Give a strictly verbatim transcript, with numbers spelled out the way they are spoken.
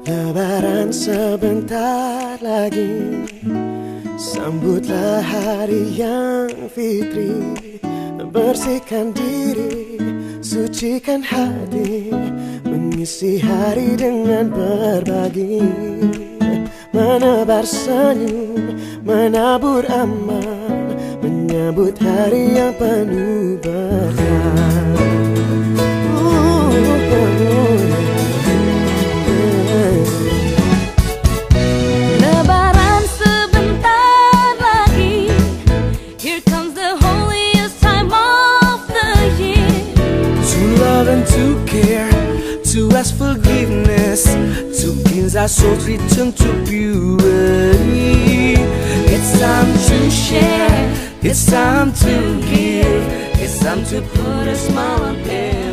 Lebaran sebentar lagi, sambutlah hari yang fitri. Bersihkan diri, sucikan hati, mengisi hari dengan berbagi. Menebar senyum, menabur aman, menyambut hari yang penuh berkah. Lebaran sebentar lagi. Here comes the holiest time of the year. To love and to care, to ask forgiveness, to cleanse our souls, return to purity. It's time to share, it's time to give, it's time to put a smile on every